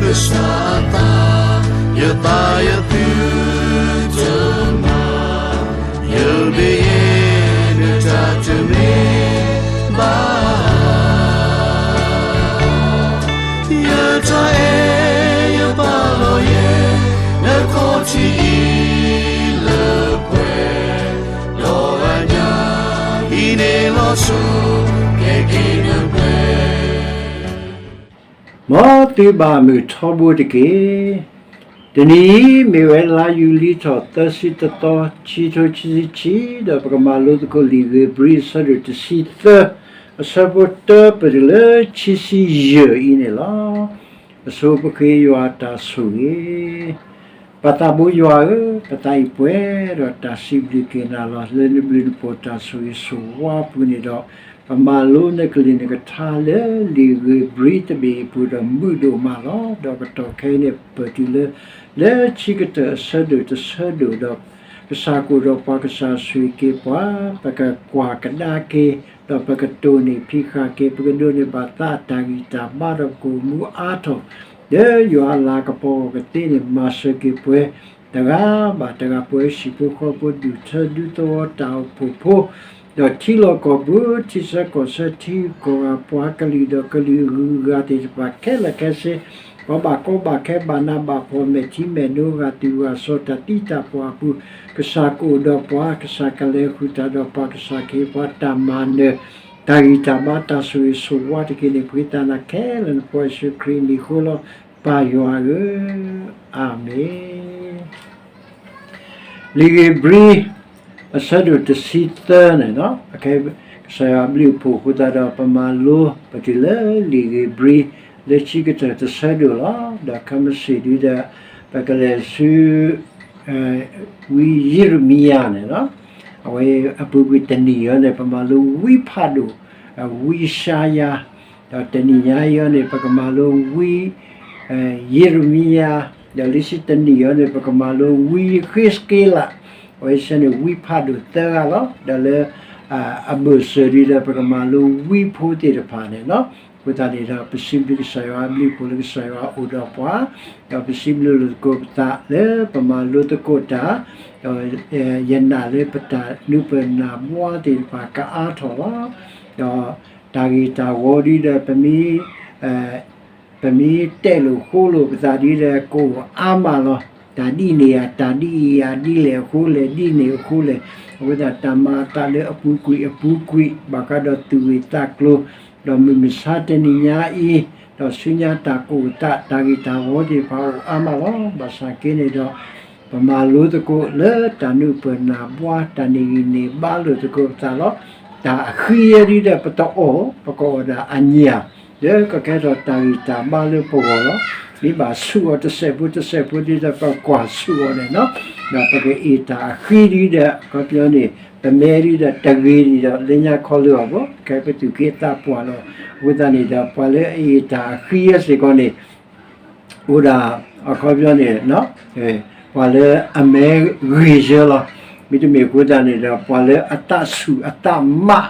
ကစၢ်အသး, ယသးယသုတမၤ, ယဘၣ်ယဲနတၢ်တမ့ၢ်ဘၣ်. ယတၢ်အဲၣ်ယပာ်လီၤယဲ, နခီၣ်ထံးအံၤလၢပှဲၤ, ဒီးအညၣ်အံၤန့ၣ်လီၤဆီ, ကဲက့ၤနပှဲၤ မ်သုဘၣ်မုာ်ထီဘိတက့ၢ်. တနံၤအံၤမ့ၢ်ဝဲလါယူၤလံထီၣ်သၢဆံတသီ, ခံထိခံဆံခံ, ဒီးပကမၤလိသကိးလံာ်ဧ့ၤဘြံၤအဆၢဒိၣ်တဆံသၢ, အဆၢဖိတၢပတုၤလၢခံဆံယဲၢ်အံၤန့ၣ်လီၤ. ပဆိပဃ့ယွၤတၢ်ဆိၣ်ဂ့ၤ. ပၢ်သးဘိယွၤဧၢ, ပသးအံၤပှဲၤဒီးတၢ်စံးဘျုးက့ၤနၤလီၤ. လၢနဘျုးနဖှိၣ်တၢ်ဆိၣ်ဂ့ၤဆိၣ်ဝါအပူၤန့ၣ်ဒီး, ပမၤလိနကလံၤနကထါလၢလံာ်ဧ့ၤဘြံၤတဘ့ၣ်အပူၤဒီးမုာ်ဒိၣ်မးလီၤ. ဒီးကတီၢ်ခဲအံၤန့ၣ် ပတုၤလၢ လၢခံကတၢၢ်အဆၢဒိၣ်တဆၢဒိၣ်ဒီး, ကစၢ်ကအိၣ်ဒီးပှၤ ကစၢ်ဆိၣ်ဂ့ၤက့ၤပှၤ, ပကကွၢ်ကဒါက့ၤ, ဒီးပကတိၢ်န့ၢ်ဖံးဃာ်က့ၤ, ပကဒိးန့ၢ်ဘၣ်သးအတၢ်ဂံၢ်တၢ်ဘါဒီးပကအိၣ်မူအါထီၣ် လၢယွၤအလၤကပီၤအဂီၢ်ကသ့န့ၣ် မၤစၢၤက့ၤပှၤ တဂၤဘၣ်တဂၤ ပှၤဟံၣ်ဖိဃီဖိ ဒူၣ်ထၢဒူသဝီတၢ်အိၣ်ဖှိၣ်ဖိ, ဒီးထံလီၢ်ကီၢ်ပူၤ ထံဆၢကီၢ်ဆၢ ထံဂုၤကီၢ်ဂၤ ပှၤကလုာ်ဒီးကလုာ်အဂုၤအဂၤသ့ၣ်တဖၣ်ခဲလၢာ်ခဲဆ့, ပှၤဘၣ်ကီဘၣ်ခဲ ဘၣ်နးဘၣ်ဖှီၣ် မဲာ်ထံမဲာ်နိ ဂာ်သူၣ်ဂာ်စီၤ တၢ်သံတၢ်ပှၢ်အပူၤ, ကစၢ်ကအိၣ်ဒီးပှၤ, ကစၢ်ကလဲၤဃုာ်တၢ်ဒီးပှၤ, ကစၢ်ကဟ့ၣ်ပှၤတၢ်မၤနၢၤ, တၢ်ဂံၢ်တၢ်ဘါ တၢ်ဆိၣ်ဂ့ၤဆိၣ်ဝါတက့ၢ်န့ၣ် ပဃ့သးနၤခဲလၢာ် နဖိယ့ၣ်ၡူးခရံာ်အမံၤအဃိလီၤ. ပၢ်ယွၤဧၢ, အၤမ့ၣ်. လံာ်ဧ့ၤဘြံၤ အဆၢဒိၣ်တဆံသၢန့ၣ်, ကစၢ်ယွၤအဘျုးအဖှိၣ်အဃိသတးဒီး ပမၤလိပတုၤလၢလံာ်ဧ့ၤဘြံၤ လၢခံကတၢၢ်တဆၢဒိၣ်လီၤ. ဒီးခဲမုၢ်ဆ့ၣ်ဒုဒီး ပကလဲၤဆူ ဝံယံးရမံယၤန့ၣ်, အဝဲအပူၤကွံာ်တနံၣ်အံၤန့ၣ် ပမၤလိဝံဖးဒိၣ်, ဝံယၡါယၤ, ဒီးတနံၣ်ညါအံၤန့ၣ် ပကမၤလိဝံ ယံးရမံယၤ, ဒီးလၢခံတနံၣ်အံၤန့ၣ် ပကမၤလိဝံယဃ့းစက့လး, အဝဲဆၢန့ၣ်ဝံဖးဒိၣ်သၢဂၤလီၤ. ဒီးလၢအဘၢၣ်စၢၤဒုဒီး ပကမၤလိဝံဖိသ့ၣ်တဖၣ်န့ၣ်လီၤ. အဃိသတးန့ၣ်ဒီး ပစံးဘျုးကစၢ်ယွၤအဘျုးအဖှိၣ်လၢကစၢ်ယွၤအိၣ်ဒီးပှၤ, ဒီးပစံးဘျုးလိာ်သကိးပသးလၢပမၤလိသကိးတၢ်, ဒီးယနာ်လၢပတၢ်နုာ်ပၢၢ်နၢ်ဘှါသ့ၣ်တဖၣ်ကအါထီၣ်လီၤ. ဒီးတၢ်ဂ့ၢ်တၢ်ဝီဒုဒီး ပမ့ၢ် ပမ့ၢ်တဲလိာ်ဃိလိာ်ပသးဒ်ဒီး ကအိၣ်အါမးလီၤ. တၢ်ဒ်န့ၣ်ဧါ, တၢ်ဒ်အံၤဧါ, ဒ်လဲၣ်အဃိလဲၣ်, ဒ်န့ၣ်အဃိလဲၣ်, အဝဲဒၣ်တၢ်မၤအသးလၢအပူၤကွံာ်အပူၤကွံာ် ဘၣ်ဃးဒီးသူၣ်ဂ့ၢ်သးကျိၤ, ဒီးမုၢ်မဆါတနံၤညါအံၤ, ဒီးဆူညါတၢ်ကအိၣ်သး တၢ်ဂ့ၢ်တၢ်ဝီသ့ၣ်တဖၣ်အိၣ်အါမးလီၤ. ဘၣ်ဆၣ်က့န့ၣ်ဒီး ပမၤလိသကိးလၢတၢ်နုာ်ပၢၢ်နၢ်ဘှါ တၢ်န့ၢ်ဂံၢ်န့ၢ်ဘါလိာ်သကိးပသးလီၤ. တၢ်အဃံအယဲဒ်ဒီးပတအီၣ်, ပကအီၣ်ဒၣ်အညၣ်, လၢကကဲထီၣ်တၢ်ဂံၢ်တၢ်ဘါလၢပဂီၢ်လီၤ. မ့ၢ်ဘၣ်ဆူးအီၤတစဲးဖိတစဲးဖိဒ်ဒီး ပကွၢ်ဆူးအီၤန့ၣ်လီၤ. ဒီးပကအ့ၣ်တၢ်အဃံဒ်ဒီး အခီပညီန့ၣ် ပမဲဒ်ဒီးတဂ့ၤဒ်ဒီး လၢညါခီလၢအီၤဘၣ်, ကဲပသူၣ်က့သးပှၢ်လီၤ. အဃိသတးန့ၣ်ဒီး ပှၤလၢအအ့ၣ်တၢ်အဃံအစ့ၢ်ကီးန့ၣ် အိၣ်ဒၣ် အခီပညီန့ၣ် ပှၤလၢအမဲဂ့ၤယၢလီၤ. မ့တမ့ၢ်အဃိသတးန့ၣ်ဒီး ပှၤလၢအသးဆူၣ်အသးမး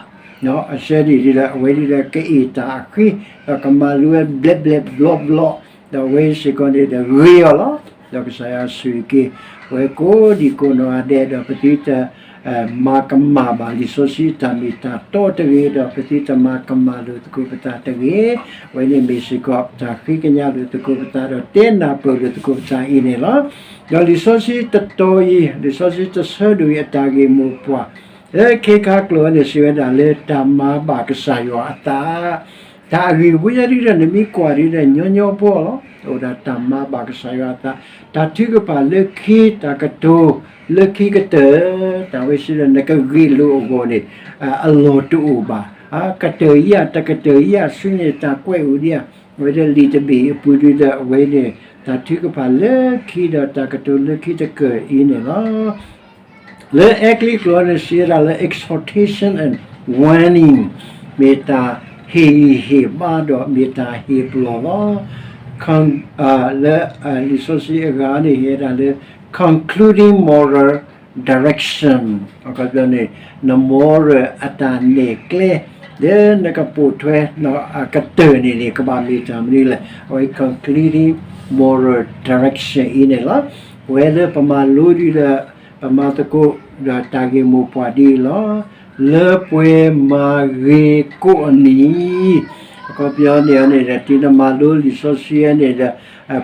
အစဲဒ်ဒီး အဝဲဒ်ဒီးကအ့ၣ်တၢ်အဃံ, ဒီးကမၤလိဝဲဘျဲးဘျဲးဘျီဘျီ, ဒီးအဝဲစ့ၢ်ကီးန့ၣ်ဒီးဂ့ၤအီၤလီၤ. ဒီးကစၢ်ယွၤဆိၣ်ဂ့ၤက့ၤ ဝဲကိးဒံကိးနီၢ်ဂၤဒဲး ဒီးပသုတ မၤကမၣ်ဘၣ်လံာ်စီဆှံအတၢ်မ့ၢ်တၢ်တီတဂ့ၤ, ဒီးပသုတမၤကမၣ်လိာ်သကိးပသးတဂ့ၤ. အဝဲန့ၣ်မ့ၢ်စ့ၢ်ကီး တၢ်ဃ့ကညးလိာ်သကိးပသး ဒီးတဲနၢ်ပၢၢ်လိာ်သကိးပသးအံၤန့ၣ်လီၤ. ဒီးလံာ်စီဆှံတတီၤအံၤ, လံာ်စီဆှံတဆၢဒိၣ်အံၤ အတၢ်ဂ့ၢ်မိၢ်ပှၢ် လၢခ့ခါကျိာ်န့ၣ် စံးဝဲဒၣ်လၢ တၢ်မၤဘၣ်ကစၢ်ယွၤအသး တၢ်အဂ့ၢ်ဝဲယဲဒ်ဒီး နမ့ၢ်ကွၢ်ဒ်ဒီး ညီညီဖိလီၤ. အိၣ်ဒၣ်တၢ်မၤဘၣ်ကစၢ်ယွၤအသး, တၢ်ထုကဖၣ်လၢခံ တၢ်ကတိၤ လၢခံကတၢၢ်, တၢ်ဝဲစံးဒီး နကဂ့ၢ်လိာ်အဂီၢ်န့ၣ် အလီၢ်တအိၣ်ဘၣ်. ကတၢၢ်အံၤဧါ, တကတၢၢ်အံၤဧါ, ဆူန့ၣ်တၢ်ကွဲးအိၣ်ဒံးဧါ. အဝဲဒၣ်လံာ်တဘ့ၣ်အပူၤဒ်ဒီး အဝဲန့ၣ် တၢ်ထုကဖၣ်လၢခံဒီး တၢ်ကတိၤလၢခံတကတၢၢ်အံၤန့ၣ်လီၤ. လၢအဲကလံးကျိာ်န့ၣ် စံးဝဲဒၣ်လၢ exhortation and warning, မ့ၢ်တၢ်ဟ့ၣ်ဂံၢ်ဟ့ၣ်ဘါဒီး မ့ၢ်တၢ်ဟ့ၣ်ပလီၢ်လီၤ. လၢလံာ်စီဆှံအဂၤန့ၣ် ဟ့ၣ်ဝဲဒၣ်လၢ concluding moral direction, အခီပညီန့ၣ် န moral အတၢ်နဲၣ်ကျဲ လၢနကပိာ်ထွဲ အကတၢၢ်န့ၣ်န့ၣ် ကဘၣ်မ့ၢ်တၢ်မနုၤလဲၣ်. အဝဲ concluding moral direction အံၤန့ၣ်လီၤ. ပဝဲလၢပမၤလိဒ်ဒီး ပမၤသကိးဒီးတၢ်ဂ့ၢ်မိၢ်ပှၢ်ဒ်အံၤလီၤ. လၢပှဲၤမၤဂ့ၤကိးအမံၤ, အခီပညီန့ၣ်န့ၣ်ဒီး တုၤနမၤလိလံာ်စီဆှံန့ၣ်ဒီး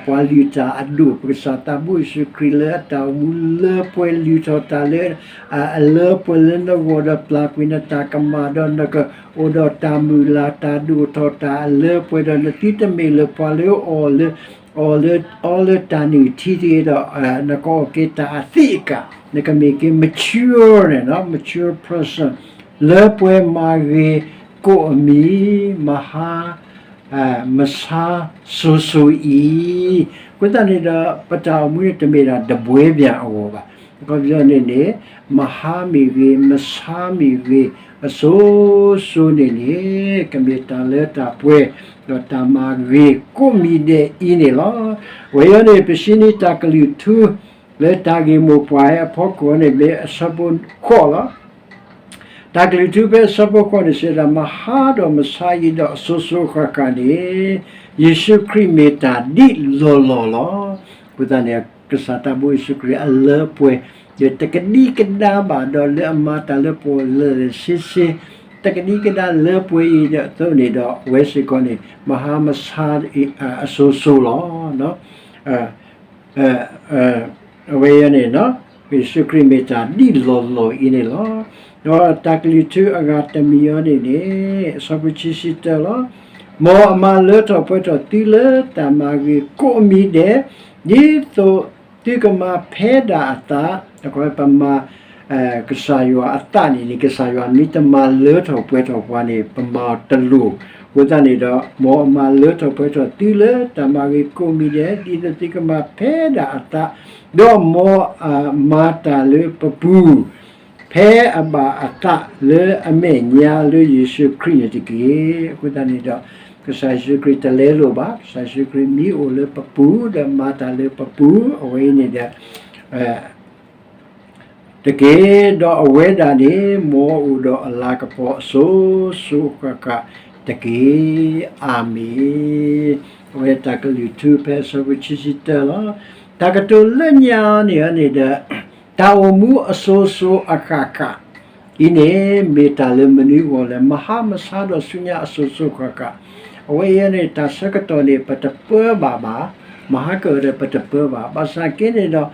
ပှၤလုၢ်တၢ်အဒိၣ် ပကစၢ်သးဘိယ့ၣ်ၡူးခရံာ်လၢအတၢ်အိၣ်မူလၢပှဲၤလုၢ်ထီၣ်တၢ်လၢ အလၢပှဲၤလၢနဂီၢ်ဒီးပျၢ်ကွံာ်နတၢ်ကမၣ်ဒီး နကအိၣ်ဒီးတၢ်မုၢ်လၢ်တၢ်ဒိၣ်ထီၣ်တၢ်အလၢပှဲၤဒီး နသုတမ့ၢ်လၢပှၤလၢအီၣ်လၢ အီၣ်လၢ အီလၢတၢ်နုၢ်ထံတဂ့ၤဒီး နကအီၣ်က့ၤတၢ်အသံးအကာ် နကမ့ၢ်က့ၤ mature န့ၣ် mature person လၢပှဲၤမၤဂ့ၤကိးအမံၤ မဟါ မဆါစိၤစိၤအံၤ, အဃိသတးန့ၣ်ဒီး ပတၢ်အိၣ်မူန့ၣ်တမ့ၢ်ဒၣ်တဘှဲဘၣ်အဂီၢ်ဘၣ်. အခီပညီန့ၣ်န့ၣ် မဟါမ့ၢ်ဂ့ၤ မဆါမ့ၢ်ဂ့ၤ အစိၤစိၤန့ၣ်န့ၣ် ကမ့ၢ်တၢ်လၢတၢ်ပှဲၤ ဒီးတၢ်မၤဂ့ၤကိးမံၤဒဲးအံၤန့ၣ်လီၤ. ဝဲအံၤန့ၣ် ပစံးန့ၢ်တၢ်ကလုၢ်ထူ လၢတၢ်ဂ့ၢ်မိၢ်ပှၢ်အဖီခိၣ်န့ၣ် မ့ၢ်အဆၢဖိဃိးလီၤ. တၢ်ကလုၢ်ထူဖဲအဆၢဖိဃိးန့ၣ်စံးဒၣ် မဟါဒီးမဆါအံၤဒီးအစိၤစိၤအဃၣ်ဃၣ်န့ၣ် ယ့ၣ်ၡူးခရံာ်မ့ၢ်တၢ်ဒ်လီၢ်လီၢ်လီၤ. အဃိသတးန့ၣ် ကစၢ်သးဘိယ့ၣ်ၡူးခရံာ်အလၢပှဲၤ တကဒံကဒါဘၣ်ဒီးလၢအမၤတၢ်လၢပှၤလၢာ်လၢာ်ဆ့ဆ့, တကဒံကဒါလၢပှဲၤအံၤဒီးအသိးန့ၣ်ဒီး အဝဲစ့ၢ်ကီးန့ၣ် မဟါမဆါအစိၤစိၤလီၤ. အဝဲအံၤန့ၣ် ယ့ၣ်ၡူးခရံာ်မ့ၢ်တၢ်ဒ်လီၢ်လီၢ်အံၤန့ၣ်လီၤ. ဒီးတၢ်ကလုၢ်ထူအဂၤတမံၤအံၤန့ၣ်န့ၣ် အဆၢဖိခံဆံတၢလီၤ. မ်အမၤလၢထီၣ်ပှဲၤထီၣ်သုလၢတၢ်မၤဂ့ၤကိးမံၤဒဲး, ဒ်သိးသုကမၤဖဲဒၣ်အသး, ပမၤ ကစၢ်ယွၤအသးန့ၣ်န့ၣ် ကစၢ်ယွၤမ့ၢ်တမၤလၢထီၣ်ပှဲၤထီၣ်ပှၤန့ၣ် ပမၤအီၤတလိၤ. အဃိသတးန့ၣ်ဒီး မ်အမၤလၢထီၣ်ပှဲၤထီၣ်သုလၢတၢ်မၤဂ့ၤကိးမံၤဒဲး ဒ်သိးသုကမၤဖဲဒၣ်အသး, ဒီးမ်အမၤတၢ်လၢပပူၤ ဖဲအဘၣ်အသးလၢအမဲာ်ညါလၢယ့ၣ်ၡူးခရံာ်န့ၣ်တက့ၢ်. အဃိသတးန့ၣ်ဒီး ကစၢ်ယ့ၣ်ၡူးခရံာ်တလဲလိာ်ဘၣ်, ကစၢ်ယ့ၣ်ၡူးခရံာ်မ့ၢ်အိၣ်လၢပပူၤ ဒီးမၤတၢ်လၢပပူၤ အဝဲအံၤန့ၣ်ဒီး တက့ၢ်. ဒီးအဝဲဒၣ်န့ၣ် မ်အအိၣ်ဒီးအလၤကပီၤအစိၤစိၤအဃၣ်ဃၣ်တက့ၢ်. အၤမ့ၣ်. အဝဲတၢ်ကလုၢ်ထူဖဲအဆၢဖိခံဆံတၢလီၤ. တၢ်ကတိၤလၢညါန့ၣ်န့ၣ်ဒီး တၢ်အိၣ်မူအစိၤစိၤအဃၣ်ဃၣ်အံၤန့ၣ် မ့ၢ်တၢ်လၢမနုၤအဂီၢ်လဲၣ်. မဟါမဆါဒီးဆူညါအစိၤစိၤအဃၣ်ဃၣ်, အဝဲအံၤန့ၣ် တၢ်ဆၢကတီၢ်န့ၣ် ပတပၢဘၣ်ဘၣ်, မဟါကၢၣ်ဒီးပတပၢဘၣ်. ဘၣ်ဆၣ်က့န့ၣ်ဒီး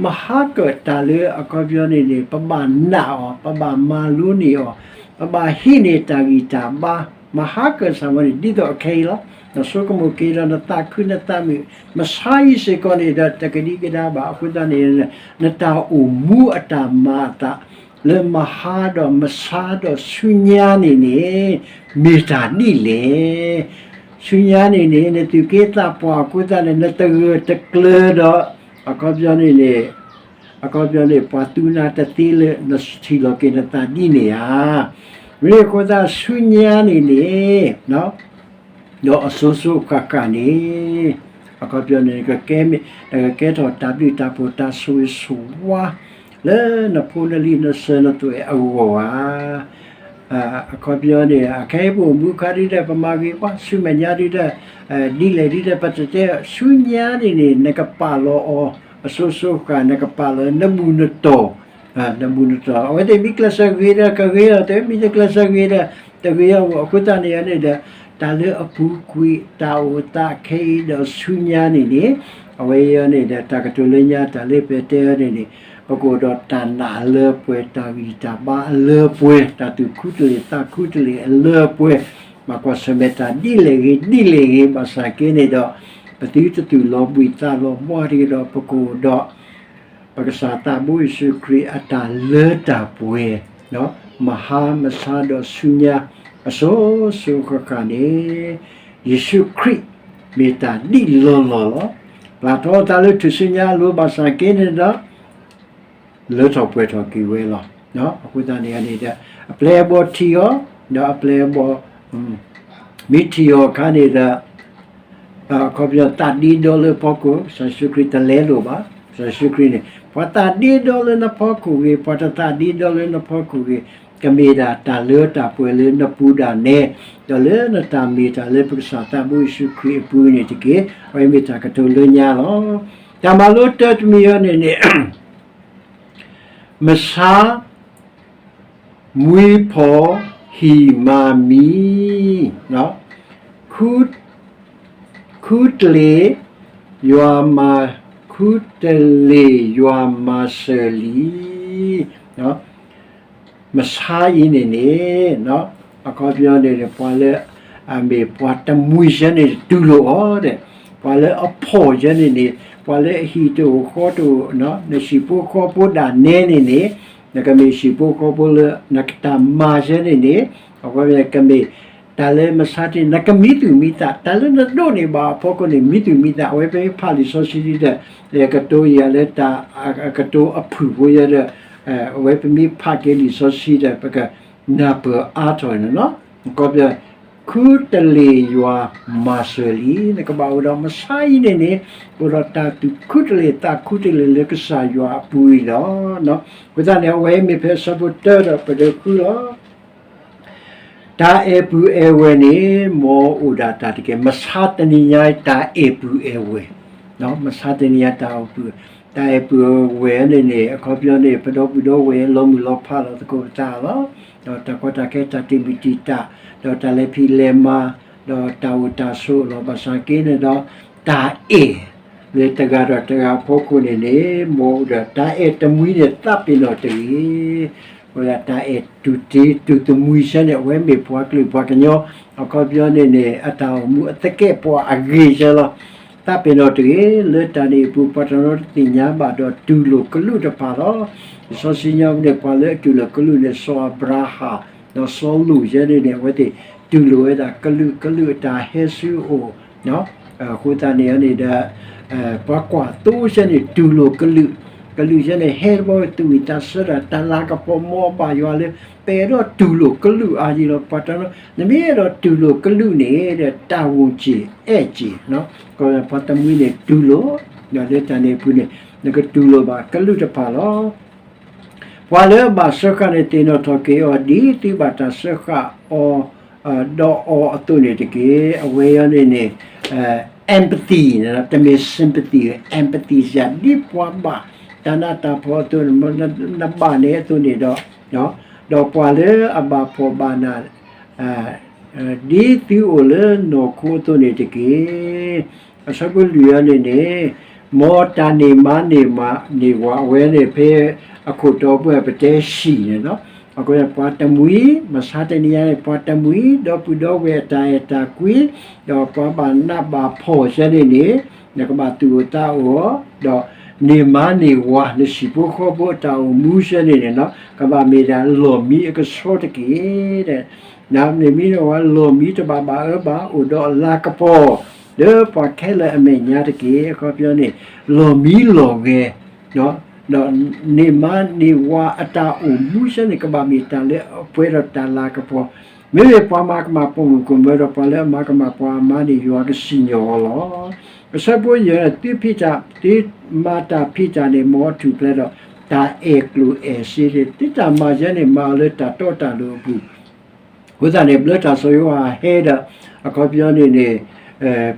မဟါကၢၣ်တၢ်လၢအခီပညီန့ၣ်န့ၣ် ပဘၣ်နာ်အီၤ, ပဘၣ်မၤလိန့ၢ်အီၤ, ပဘၣ်ဟံးန့ၢ်တၢ်ဂံၢ်တၢ်ဘါ, မဟါကၢၣ်စၢ်ဝဲန့ၣ် ဒ်သိးအခဲအံၤလီၤ. နဆိကမိၣ်က့ၤဒီးနသးခုနသးမုာ်, မဆါအံၤစ့ၢ်ကီးန့ၣ်ဒီး တကဒံကဒါဘၣ်. အဃိသတးန့ၣ် နတၢ်အိၣ်မူအတၢ်မၤအသး လၢမဟါဒီးမဆါဒီးဆူညါန့ၣ်န့ၣ် မ့ၢ်တၢ်ဒ်လဲၣ်. ဆူညါန့ၣ်န့ၣ် နသူၣ်က့သးပှၢ်အဃိသတးန့ၣ် နတဂၢၢ်တကျၢၤဒီး အခီပညီန့ၣ်န့ၣ် အခီပညီန့ၣ် ပှၤသူနၤတသ့လၢနထံၣ်လီၤက့ၤနသးဒ်န့ၣ်ဧါ. မ့ၢ်အဃိသတးဆူညါန့ၣ်န့ၣ် ဒီးအစိၤစိၤအဃၣ်ဃၣ်န့ၣ် အခီပညီန့ၣ် နကကဲထီၣ်တၢ်ဘျုးတၢ်ဖှိၣ်တၢ်ဆိၣ်ဂ့ၤဆိၣ်ဝါ လၢနဖိနလံၤနစၢၤနသွဲၣ်အဂီၢ်ဧါ. အခီပညီန့ၣ် အခဲအံၤပအိၣ်မူအခါဒ်ဒီး ပမၤဂ့ၤပှၤဆူမဲာ်ညါဒ်ဒီး ဒ်လဲၣ်ဒ်ဒီး ပတတဲ ဆူညါန့ၣ်န့ၣ် နကပာ်လီၤအီၤ အစိၤစိၤဃၣ် နကပာ်လီၤ နဘူၣ်နတီၢ် နဘူၣ်နတီၢ် အဝဲသ့ၣ်မ့ၢ်ကျဲးစၢးဂ့ၤဒီးကဂ့ၤအီၤ, တမ့ၢ်တကျဲးစၢးဂ့ၤဒီး တဂ့ၤအီၤ. အဃိသတးန့ၣ်န့ၣ်ဒီး တၢ်လၢအပူၤကွံာ် တၢ်အိၣ်သးခဲအံၤဒီးဆူညါန့ၣ်န့ၣ် အဝဲအံၤန့ၣ်ဒီး တၢ်ကတိၤလၢညါ တၢ်လၢပတဲအီၤန့ၣ်န့ၣ် ပကအိၣ်ဒီးတၢ်နာ်အလၢပှဲၤ တၢ်ဂံၢ်တၢ်ဘါအလၢပှဲၤ တၢ်သူၣ်ခုသ့ၣ်သးခုသ့ၣ်အလၢပှဲၤ ဘၣ်ကွၢ်ဆၢၣ်မဲာ်တၢ်ဒ်လဲၣ်ဂ့ၤဒ်လဲၣ်ဂ့ၤ ဘၣ်ဆၣ်က့န့ၣ်ဒီး ပသုတသူၣ်လီၤဘှံးသးလီၤဘှါတဂ့ၤဒီး ပကအိၣ်ဒီး ပကစၢ်သးဘိယ့ၣ်ၡူးခရံာ်အတၢ်လၢတၢ်ပှဲၤ မဟါမဆါဒီးဆူညါ အစိၤစိၤဃၣ်ဃၣ်န့ၣ် ယ့ၣ်ၡူးခရံာ်မ့ၢ်တၢ်ဒ်လီၢ်လီၢ်လီၤ. ပျၢ်ထီၣ်အသးလၢထူၣ်စုညါအလိၤ ဘၣ်ဆၣ်က့န့ၣ်ဒီး လၢထီၣ်ပှဲၤထီၣ်က့ၤဝဲလီၤ. အဃိသတးန့ၣ်န့ၣ်ဒီး အပျဲၢ်အဘီၣ်ထံၣ်အီၤ ဒီးအပျဲၢ်အဘီၣ် မ့ၢ်ထံၣ်အီၤအခါန့ၣ်ဒီး အခီပညီသးဒ့ဒီလၢအဖီခိၣ် ကစၢ်ယ့ၣ်ၡူးခရံာ်တလဲလိာ်ဘၣ်. ကစၢ်ယ့ၣ်ၡူးခရံာ်န့ၣ် ပှၤသးဒ့ဒီလၢနဖီခိၣ်ဂ့ၤ ပှၤတသးဒ့ဒီလၢနဖီခိၣ်ဂ့ၤ ကမ့ၢ်ဒၣ်တၢ်လၢတၢ်ပှဲၤလၢနပူၤဒၣ်နဲ, ဒီးလၢနတၢ်မ့ၢ်တၢ်လၢပကစၢ်သးဘိယ့ၣ်ၡူးခရံာ်အပူၤန့ၣ်တက့ၢ်. အဝဲမ့ၢ်တၢ်ကတိၤလၢညါလီၤ. တၢ်မၤလိတၢတမံၤအံၤန့ၣ်န့ၣ် မဆါ မှံဖီၣ်ဟံၣ်မၤမံ, ခူတလ့ၢ်ယွၤမၤ, ခူတလ့ၢ်ယွၤမၤစၢၤလံ. မဆါအံၤန့ၣ်န့ၣ် အခီပညီန့ၣ်န့ၣ် ပှၤလၢအမ့ၢ်ပှၤတမှံၤယဲန့ၣ်တူၢ်လိာ်အီၤဒီး ပှၤလၢအဖီၣ်ယဲန့ၣ်န့ၣ် ပှၤလၢအဟံၣ်တအိၣ်ဃီတအိၣ် နဟံၣ်ဖိဃီဖိဒၣ်နဲန့ၣ်န့ၣ် နကမ့ၢ်ဟံၣ်ဖိဃီဖိလၢနကတၢ်မၤယဲန့ၣ်န့ၣ် အခီပညီကမ့ၢ် တၢ်လၢမဆါတနံၤ နကမံသူၣ်မံသး တၢ်လၢနဒိးန့ၢ်ဘၣ်အဖီခိၣ်န့ၣ် မံသူၣ်မံသး အဝဲပမ့ၢ်ဖးလံာ်စီဆှံဒီး ကတိၤယၤလၢတၢ် ကတိၤအဖုၣ်ဖိယဲဒီး အဝဲပမ့ၢ်ဖးက့ၤလံာ်စီဆှံဒီး ပကနၢ်ပၢၢ်အါထီၣ်န့ၣ်လီၤ. ခီပညီ ခူတလ့ၢ်ယွၤမၤစၢၤလံ နကဘၣ်အိၣ်ဒီးမဆါအံၤန့ၣ်န့ၣ် အိၣ်ဒီးတၢ်သူၣ်ခူတလ့ၢ်သးခူတလ့ၢ်လၢကစၢ်ယွၤအပူၤအံၤလီၤ. အဃိသတးန့ၣ် အဝဲမ့ၢ်ဖဲအဆၢဖိတၢဒီးပဒုးဃုလီၤ တၢ်အဲၣ်ပုၢ်အဲၣ်ဝဲၢ်န့ၣ် မ်အအိၣ်ဒၣ်တၢ်တက့ၢ်. မဆါတနံၤညါတၢ်အဲၣ်ပုၢ်အဲၣ်ဝဲၢ်, မဆါတနံၤညါတၢ်အဲၣ်ပုၢ်, တၢ်အဲၣ်ပုၢ်အဲၣ်ဝဲၢ်န့ၣ်န့ၣ် အခီပညီန့ၣ် ပဒီပုၢ်ဒီဝဲၢ်လီၤမုၢ်လီၤဖးလီၤသကိးပသးလီၤ. ဒီးတၢ်ကီတၢ်ခဲတၢ်တံာ်မုၢ်တံာ်တာ်, ဒီးတၢ်လဲၤဖံးလဲၤမၤ, ဒီးတၢ်အိၣ်တၢ်ဆိးလီၤ. ဘၣ်ဆၣ်က့န့ၣ်ဒီး တၢ်အဲၣ် လၢတဂၤဒီးတဂၤအဖီခိၣ်န့ၣ်န့ၣ် မ်အအိၣ်ဒီးတၢ်အဲၣ်တမှံၤန့ၣ် သးပ့ၤနီၣ်တဂ့ၤ ဝဲဒၣ်တၢ်အဲၣ်တူၢ်တ့တူၢ်တမှံၤဆၢန့ၣ် အဝဲမ့ၢ်ပှၤကလုာ်ပှၤကညီ အခီပညီန့ၣ်န့ၣ် အတၢ်အိၣ်မူအသကဲာ်ပဝးအဂ့ၤဆၢလီၤ. သးပ့ၤနီၣ်တဂ့ၤ လၢတၢ်န့ၣ်အပူၤ ပှၤတနီၤတသ့ၣ်ညါဘၣ်ဒီးတူၢ်လိာ်ကလုၢ်တဖၣ်လီၤ. လံာ်စီဆှံညါန့ၣ် ပှၤလၢအတူၢ်လိာ်ကလုၢ်န့ၣ် စီၤအၤဘြၤဟၣ် ဒီးစီၤလိာ်ယဲန့ၣ်န့ၣ် အဝဲသ့ၣ်တူၢ်လိာ်ဝဲဒၣ်ကလုာ် ကလုာ်အတၢ်ဟဲဆူအအိၣ် အဃိသတးန့ၣ်န့ၣ်ဒီး ပှၤကွၢ်သိဆၢန့ၣ် တူၢ်လိာ်ကလုာ်, ကလုာ်ဆၢန့ၣ် ဟဲတဘီဝဲသူၣ်ဝံၣ်သးဆၢတၢ် တၢ်လၤကပီၤ မ်အဘၣ်ယွၤလၢ ပအဲၣ်ဒိးတူၢ်လိာ်ကလုာ်အါယံၤလီၤ. ပှၤတနီၤ နမ့ၢ်အဲၣ်ဒိးတူၢ်လိာ်ကလုာ်န့ၣ်ဒီး တၢ်ဝူၣ်စ့ၢ်အဲၣ်စ့ၢ်, ပှၤတမှံၤန့ၣ်တူၢ်လိာ်, ဒီးလၢတၢ်န့ၣ်အပူၤန့ၣ် နကတူၢ်လိာ်ဘၣ်ကလုာ်တဖၣ်လီၤ. ပှၤလၢအဘၣ်စၢဃာ်န့ၣ် သ့ၣ်နီၣ်ထီၣ်က့ၤအီၤ ဒ်သုဘၣ်တၢ်စၢဃာ်အီၤ ဒီးအီၤအသိးန့ၣ်တက့ၢ်. အဝဲအံၤန့ၣ်န့ၣ် empathy န့ၣ် တမ့ၢ် sympathy, empathy စ့ၢ် ဒ်ပှၤဘၣ်တၢ်နးတၢ်ဖှီၣ်အသိးန့ၣ် နဘၣ်န့ၣ်အသိးန့ၣ်ဒီး, ဒီးပှၤလၢအဘၣ်ဖှီၣ်ဘၣ်နး ဒ်သုအိၣ်လၢနီၢ်ခိအသိးန့ၣ်တက့ၢ်. အဆၢဖိလွံၢ်အံၤန့ၣ်န့ၣ် မ်တၢ်န့ၢ်မါန့ၢ်ဝၤ အဝဲန့ၣ်ဖဲအခိၣ်တီပူၤ ပတဲဟံၣ်န့ၣ်လီၤ. အဃိပှၤတမှံၤ မဆါတနံၤညါန့ၣ် ပှၤတမှံၤ ဒီပုၢ်ဒီဝဲၢ်အတၢ်အဲၣ်တၢ်ကွံ ဒီးပှၤဘၣ်နးဘၣ်ဖှီၣ်ဆၢန့ၣ်န့ၣ် နကဘၣ်သူၣ်အိၣ်သးအိၣ်အီၤ, ဒီးန့ၢ်မါန့ၢ်ဝၤ နဟံၣ်ဖိဃီဖိအတၢ်အိၣ်မူဆၢန့ၣ်န့ၣ်လီၤ ကဘၣ်မ့ၢ်ဒၣ်လီၢ်မံအကဆှီတက့ၢ်. နမ့ၢ်မံန့ၢ်ဝၤ လီၢ်မံတဘၣ်ဘၣ်အၢဘၣ် အိၣ်ဒီးအလၤကပီၤ လၢပှၤခဲလၢာ်အမဲာ်ညါတက့ၢ်. အခီပညီန့ၣ် လီၢ်မံလီၢ်ဂဲၤ ဒီးန့ၢ်မါန့ၢ်ဝၤအတၢ်အိၣ်မူဆၢန့ၣ် ကဘၣ်မ့ၢ်တၢ်လၢအပှဲၤဒီးတၢ်လၤကပီၤ, မ့မ့ၢ်ပှၤမၤကမၣ်ပိာ်မုၣ်ကမဲဒီး ပှၤလၢအမၤကမၣ်ပှၤအမါန့ၣ် ယွၤကစံၣ်ညီၣ်အီၤလီၤ. အဆၢဖိယဲၢ်န့ၣ် သုဖံးတၢ် သုမၤတၢ်ဖံးတၢ်န့ၣ် မ်အထူၣ်ဖျဲးဒီး တၢ်အဲၣ်ကျိၣ်အဲၣ်စ့န့ၣ် သုတၢ်မၤယဲန့ၣ် မၤအီၤလၢတၢ်တီတၢ်လိၤအပူၤ အဃိသတးန့ၣ် ဘျၢတၢ်စီၤယိၤဟၣ်ဟဲဒီး အခီပညီန့ၣ်န့ၣ်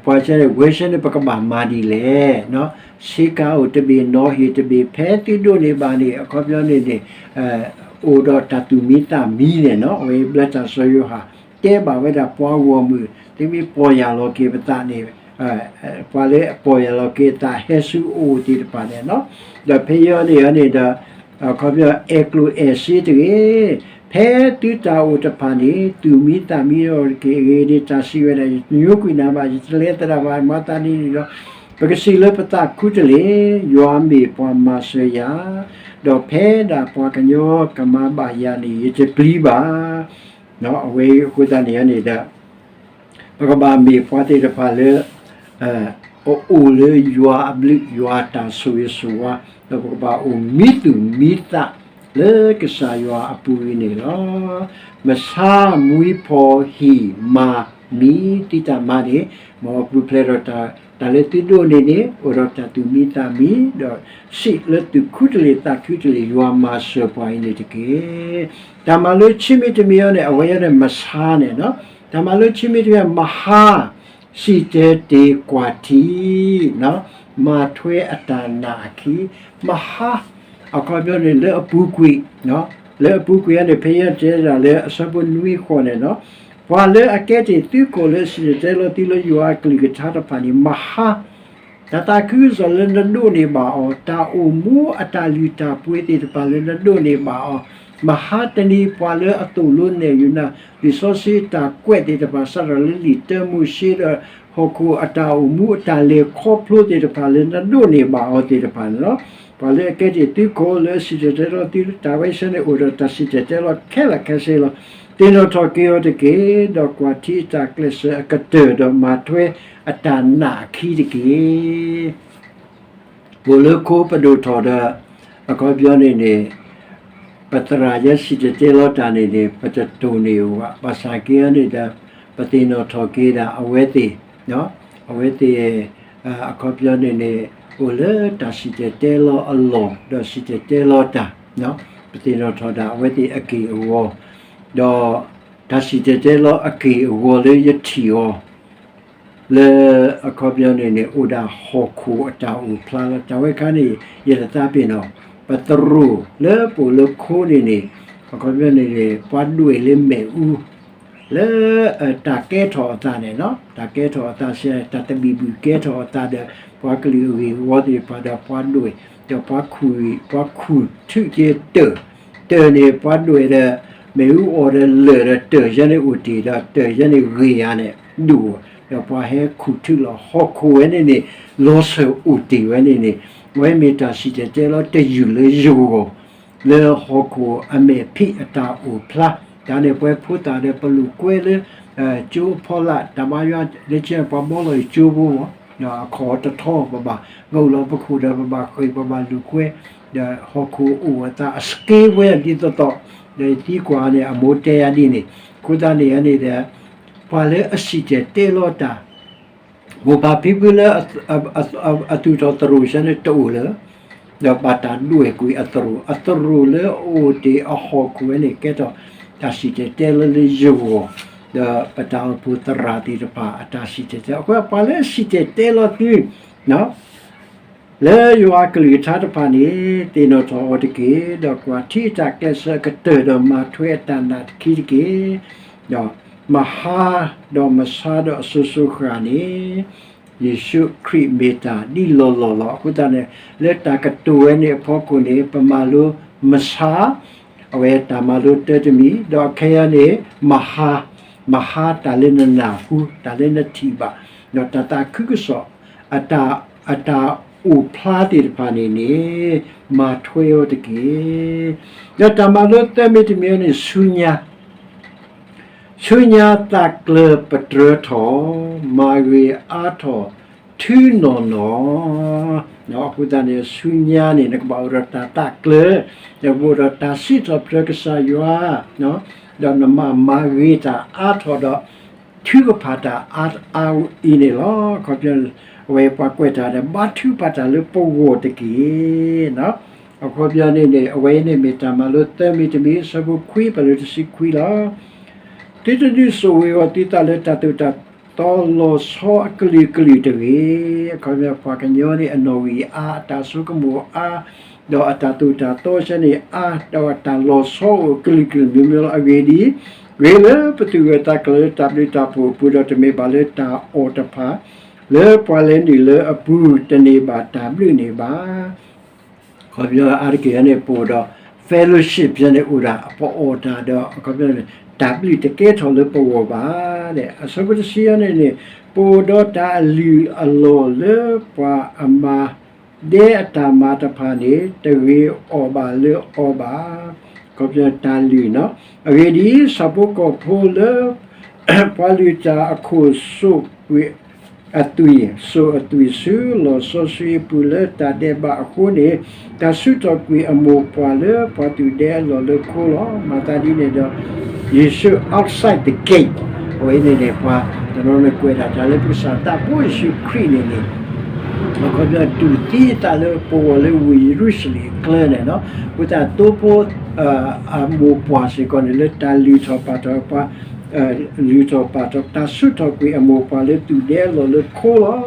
ပှၤဆၢန့ၣ် ဝဲဆၢန့ၣ် ပကဘၣ်မၤဒ်လဲၣ်. ဆ့ကၤအိၣ်တဘ့ၣ် နီၤဟ့ၣ်တဘ့ၣ် ဖဲသုဒိးန့ၢ်ဘၣ်န့ၣ် အခီပညီန့ၣ်န့ၣ် အိၣ်ဒီးတၢ်သူၣ်မံသးမံန့ၣ်လီၤ. အဝဲဘျၢတၢ်စီၤယိၤဟၣ် တဲဘၣ်ဝဲဒၣ်ပှၤဂီၢ်မုၢ် သုမ့ၢ်ပီၢ်ယၢ်လီၤက့ၤပသးန့ၣ် ပှၤလၢအပီၢ်ယၢ်လီၤက့ၤအသးဟဲဆူအအိၣ်သ့ၣ်တဖၣ်န့ၣ်လီၤ. ဒီးဖဲအံၤန့ၣ်န့ၣ်ဒီး အခီပညီ အဲၣ်ကျိၣ်အဲၣ်စ့တဂ့ၤ, ဖဲသုတၢ်အိၣ်တဖၣ်န့ၣ် သူၣ်မံသးမံအီၤတက့ၢ်. အဂ့ၢ်ဒ်အံၤ တၢ်စံးဝဲဒၣ် ယတညိကွံာ်နၤဘၣ်, ယတလဲသဒၣ်ဘၣ် မၤသးဒ်န့ၣ်ဒီး ပကစံးလၢပသးခူတလ့ၢ်, ယွၤမ့ၢ်ပှၤမၤစၢၤယၤ, ဒီးဖဲဒၣ်ပှၤကညီကမၤဘၣ်ယၤန့ၣ် ယတပျံၤဘၣ်. အဝဲအဃိသတးန့ၣ်န့ၣ်ဒီး ပကဘၣ်မ့ၢ်ပှၤသ့ၣ်တဖၣ်လၢ အအိၣ်လၢယွၤအဘျုး ယွၤအတၢ်ဆိၣ်ဂ့ၤဆိၣ်ဝါ, ဒီးပကဘၣ်အိၣ်မံသူၣ်မံသးလၢကစၢ်ယွၤအပူၤအံၤန့ၣ်လီၤ. မဆါမှံဖီၣ်ဟံၣ်မၤ မံသံတၢ်မၤန့ၣ်, မ်ပူၤဖျဲးဒီးတၢ်လၢသုဒိးန့ၢ်န့ၣ် အိၣ်ဒီးတၢ်သူၣ်မံသးမံ, ဒီးစံးလၢသူၣ်ခုတလ့ၢ်သးခုတလ့ၢ် ယွၤမၤစၢၤပှၤအံၤန့ၣ်တက့ၢ်. တၢ်မၤလိခံမံၤတမံၤအံၤန့ၣ် အဝဲန့ၣ်မဆါန့ၣ်, တၢ်မၤလိခံမံၤတမံၤ မဟါ, စံၣ်တဲၤတဲာ်ကွၢ်ထံ, မၤထွဲအတၢ်နာ်အခံ, မဟါ, အခီပညီန့ၣ် လၢအပူၤကွံာ်, လၢအပူၤကွံာ်အံၤန့ၣ် ဖဲယတဲဒၣ်လၢအဆၢဖိနွံဃီန့ၣ်, ပှၤလၢအကဲတ့ၢ်သုကိၣ်လၢအစံၣ်တဲၤတဲလီၤသုလၢယွၤအကလုၢ်ကထါတဖၣ်န့ၣ် မဟါ တၢ်သးခုကစီၣ်လၢနဒိးန့ၢ်ဘၣ်အီၤ, တၢ်အိၣ်မူအတၢ်လုၢ်တၢ်ပှ့ၤသ့ၣ်တဖၣ်လၢနဒိးန့ၢ်ဘၣ်အီၤ, မဟါတနံၤပှၤလၢအသိၣ်လိနဲၣ်ယုာ်နၤ လံာ်စီဆှံတၢ်ကွဲးသ့ၣ်တဖၣ် စးထီၣ်လၢလံာ်တၢမိၤၡ့ဒီး ဟီၣ်ခိၣ်အတၢ်အိၣ်မူအတၢ်လဲၤခီဖျိသ့ၣ်တဖၣ်လၢနဒိးန့ၢ်ဘၣ်အီၤသ့ၣ်တဖၣ်န့ၣ်လီၤ. ပှၤလၢအကဲတ့ၢ်သုကိၣ်လၢအစံၣ်တဲၤတဲလီၤသုလၢတၢ်ဝဲဆၢန့ၣ် အိၣ်ဒီးတၢ်စံၣ်တဲၤတဲလီၤခဲလၢာ်ခဲဆ့လီၤ. သ့ၣ်နီၣ်ထီၣ်က့ၤအီၤတက့ၢ်, ဒီးကွၢ်ထံအတၢ်ကျဲးစၢးအကတၢၢ် ဒီးမၤထွဲအတၢ်နာ်အခံတက့ၢ်. ပအိၣ်လၢခိပဒိၣ်ထီၣ်ဒီး အခီပညီန့ၣ်န့ၣ် ပသရၣ်ယဲစံၣ်တဲၤတဲလီၤတၢ်န့ၣ်န့ၣ် ပတတိၢ်န့ၢ်အီၤဘၣ်. ဘၣ်ဆၣ်က့ၤအီၤန့ၣ်ဒီး ပသ့ၣ်နီၣ်ထီၣ်က့ၤဒၣ်အဝဲသ့ၣ်, အဝဲသ့ၣ် အခီပညီန့ၣ်န့ၣ် အိၣ်လၢတၢ်စံၣ်တဲၤတဲလီၤအလီၢ် ဒီးစံၣ်တဲၤတဲလီၤတၢ်, ပသ့ၣ်နီၣ်ထီၣ်ဒၣ်အဝဲသ့ၣ်အက့ၢ်အဂီၤ, ဒီးတၢ်စံၣ်တဲၤတဲလီၤအက့ၢ်အဂီၤလၢယထံၣ်အီၤ လၢအခီပညီန့ၣ်န့ၣ် အိၣ်ဒၣ်ဟီၣ်ခိၣ်အတၢ်အိၣ်ဖျါလီၤ. တၢ်ဝဲခါန့ၣ် ယတသးပ့ၤနီၣ်, ပသရိာ်လၢပအိၣ်လၢခိန့ၣ်န့ၣ် အခီပညီန့ၣ်န့ၣ် ပှၤဒွဲၣ်လၢမ့ၣ်အူ လၢ တၢ်ကဲထီၣ်အသးန့ၣ်, တၢ်ကဲထီၣ်အသးစ့ၢ် တၢ်တဘံၣ်ဘုၣ်ကဲထီၣ်အသးဒီး ပှၤကလုာ်အဂ့ၢ်အဝီသ့ၣ်တဖၣ်ဒီးပှၤဒွဲၣ်, ဒီးပှၤခူၣ်, ပှၤခူၣ်ထုးက့ၤတၢၢ်, တၢၢ်န့ၣ်ပှၤဒွဲၣ်ဒီး မ့ၣ်အူအီၣ်ဒီးလၢၢ်ဒီးတၢၢ်ယဲန့ၣ်အိၣ်တ့ၢ်ဒီး တၢၢ်ယဲန့ၣ်ဂ့ၤဧါန့ၣ် ဒိၣ်, ဒီးပှၤဟဲခူၣ်ထုးလီၤဟီၣ်ခိၣ်ဝဲန့ၣ်န့ၣ် လီၤစၢၤအိၣ်တ့ၢ်ဝဲန့ၣ်န့ၣ် အဝဲမ့ၢ်တၢ်စံၣ်တဲၤတဲလီၤတယုၢ်လၢယဂီၢ် လၢဟီၣ်ခိၣ်အမဲာ်ဖံးအတၢ်အိၣ်ဖျါ, တၢ်န့ၣ်ပဝဲဖိသၣ်ဒီးပလိာ်ကွဲလၢ ကၠိအဖီလာ် တၢ်ဘါယွၤလၢကပှၤဘီလီၤအံၤကၠိဖိမး, အခီၣ်တထီဘၣ်ဘၣ်, ဂီၢ်လီၤပခိၣ်ဒီးပဘၣ်ဃ့ၢ်ပဘၣ်လိာ်ကွဲ, ဒီးဟီၣ်ခိၣ်အိၣ်အသးအစက့ဝဲဒ်သိးသိး, ဒီးယသံကွၢ်န့ၣ် အမိၢ်တဲယၤဒ်န့ၣ်, အဃိသတးန့ၣ်န့ၣ်ဒီး ပှၤလၢအစံၣ်တဲၤတဲလီၤတၢ် မိၢ်ပၢ်ဖံဖုလၢ အသူၣ်ထီၣ်သရိာ်ဆၢန့ၣ်တအိၣ်လၢၤ, ဒီးဘၣ်တၢ်ဒွဲၣ်ကွံာ်အသရိာ်, အသရိာ်လၢအအိၣ်တ့ၢ်အဟီၣ်ခိၣ်ဝဲန့ၣ် ကဲထီၣ်တၢ်စံၣ်တဲၤတဲလီၤလၢယဂီၢ်, ဒီးပတၢ်အိၣ်ဖှိၣ်သရၣ်သ့ၣ်တဖၣ်အတၢ်စံၣ်တဲၤတဲလီၤ, အဃိပှၤလၢအစံၣ်တဲၤတဲလီၤသု လၢယွၤအကလုၢ်ကထါတဖၣ်န့ၣ် သ့ၣ်နီၣ်ထီၣ်အီၤတက့ၢ်, ဒီးကွၢ်ထံအတၢ်ကျဲးစၢးအကတၢၢ် ဒီးမၤထွဲအတၢ်နာ်အခံတက့ၢ်. ဒီးမဟါ, ဒီးမဆါ, ဒီးအစိၤစိၤဃၣ်န့ၣ် ယ့ၣ်ၡူးခရံာ်မ့ၢ်တၢ်ဒ်လီၢ်လီၢ်လီၤ. အဃိသတးန့ၣ် လၢတၢ်ကတိၤဝဲန့ၣ်အဖီခိၣ်န့ၣ် ပမၤလိမဆါ, အဝဲတၢ်မၤလိတၢတမံၤ, ဒီးအခဲအံၤန့ၣ် မဟါ, မဟါတၢ်လၢနနၢ်ဟူ, တၢ်လၢနထံၣ်ဘၣ်, ဒီးတၢ်သးခုကစီၣ် အတၢ်, အတၢ်အိၣ်ဖျါသ့ၣ်တဖၣ်န့ၣ်န့ၣ် မၤထွဲအီၤတက့ၢ်. ဒီးတၢ်မၤလိသၢမံၤတမံၤန့ၣ် ဆူညါ, ဆူညါသးကျၢၤပတြၢၤထီၣ်, မၤဂ့ၤအါထီၣ်ထုနီၢ်နီၢ်, အဃိသတးန့ၣ် ဆူညါန့ၣ် နကဘၣ်အိၣ်ဒီးတၢ်သးကျၢၤ, နကဘၣ်အိၣ်ဒီးတၢ်စံးထီၣ်ပတြၢၤကစၢ်ယွၤ, ဒီးနမၤမၤဂ့ၤတၢ်အါထီၣ်ဒီး ထုကဖၣ်တၢ်အါအါအံၤန့ၣ်လီၤ. အခီပညီ အဝဲပှၤကွဲးတၢ်ဒီး ဘါထုကဖၣ်တၢ်လၢပဂီၢ်တက့ၢ်. အခီပညီန့ၣ်န့ၣ် အဝဲန့ၣ်မ့ၢ်တၢ်မၤလိသၢမံၤတမံၤ အဆၢဖိခွံ ပှဲၤလၢတဆံခွံလီၤ. သုတဒုးစိာ်ဝံၤအီၤသုသးလၢတၢ်သိၣ်တၢ်သီလီၤဆီအကလုာ်ကလုာ်တဂ့ၤ. အခီပညီ ပှၤကညီန့ၣ် အနီၣ်ဂံၢ်အါ, အတၢ်ဆိကမိၣ်အါ, ဒီးအတၢ်သိၣ်တၢ်သီဆၢန့ၣ်အါ, ဒီးအတၢ်လီၤဆီအိၣ်ကလုာ်ကလုာ်မံၤမံၤလီၤ. အဂ့ၢ်ဒ်အံၤ, ဂ့ၤလၢပသူၣ်ဂၢၢ်သးကျၢၤလၢတၢ်ဘျုးတၢ်ဖှိၣ်အပူၤ, ဒီးတမ့ၢ်ဘၣ်လၢတၢ်အီၣ်တဖၣ်, လၢပှၤလဲၤနုာ်လၢအပူၤ တန့ၢ်ဘၣ်တၢ်ဘျုးန့ၣ်ဘၣ်. အခီပညီအါတက့ၢ်န့ၣ် ပအိၣ်ဒီး fellowship န့ၣ် အိၣ်ဒၣ်ပအီၣ်တၢ်ဒီး အခီပညီန့ၣ် တၢ်ဘျုးတကဲထီၣ်လၢပဂီၢ်ဘၣ်. အဆၢဖိတဆံအံၤန့ၣ်န့ၣ် ပအိၣ်ဒီးတၢ်အလုၢ်အလီၢ်လၢပှၤအမၤ ဒဲအတၢ်မၤတဖၣ်န့ၣ် တဂ့ၤအီၣ်ဘၣ်လၢအီၤဘၣ်. အခီပညီတၢ်လုၢ်န့ၣ်, အဂ့ၢ်ဒ်အံၤ, ဆၣ်ဖိကီၢ်ဖိလၢ ပှၤလုၢ်တၢ်အခိၣ်စိးကွံာ်အသွံၣ်, စိးအသွံၣ်ဆူလီၤဆီဆူအပူၤလၢတၢ်ဒဲးဘးအဃိန့ၣ်, တၢ်ဆူးထီၣ်ကွံာ်အမိၢ်ပှၢ်လၢပှၤသူၣ်ဒဲအလီၢ်လၢခိလီၤ. မၤသးဒ်န့ၣ်ဒီး ယ့ၣ်ၡူး outside the gate အဝဲန့ၣ်န့ၣ် ပှၤ တနီၤန့ၣ်ကွဲးဒၣ်တၢ်လၢပကစၢ်သးဘိယ့ၣ်ၡူးခရံာ်န့ၣ်န့ၣ် အခီပညီတူၢ်သံအသးလၢပဂီၢ်လၢဝ့ၢ်ယရူၤၡလ့ၣ်အကျါန့ၣ်လီၤ. အဃိသတးသိဖိ အမိၢ်ပှၢ်စ့ၢ်ကီးန့ၣ် လၢတၢ်လုၢ်ထီၣ်ပာ်ထီၣ်ပှၤ လုၢ်ထီၣ်ပာ်ထီၣ်တၢ်ဆူးထီၣ်ကွံာ်အမိၢ်ပှၢ်လၢသူၣ်ဒဲအလီၢ်လၢခိလီၤ.